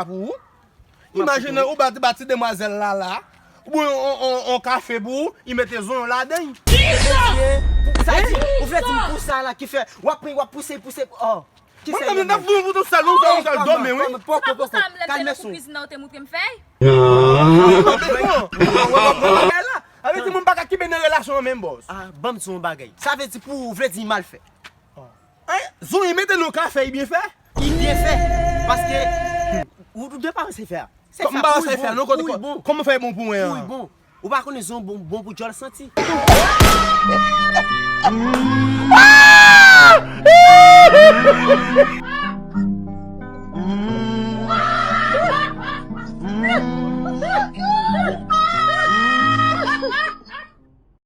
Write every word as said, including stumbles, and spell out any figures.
la pou ou. Imajine ou ba ti, ba ti demwazèl la la. Ou bwè yon, yon, yon, yon kafe pou ou, li mete zonyon ladan l. Mesye, pou- sa di, ou vle di m pou sa la ki fè w ap pran, w ap pouse, pouse, oh. Ki Mwen tanmen nan fout ou sèl, ou sèl, ou sèl dòmi, wi. Se pa pou sa m lè m te nan kou kwizin nan ou te montre m fè. Avè di moun pa ka kenbe nan relasyon an menm, bòs. Ah, ban m di yon bagay. Sa vle di pou ou vle di mal fè. Zonyon mete nan kafe, li byen fè. Li byen fè. Paske ou ou dwe pa ranse fè a. Se Kòm m pa ranse fè, non, kote kò. Kòman fè bon pou mwen Pou li an? Bon. Ou pa konnen zonyon bon, bon pou djòl santi.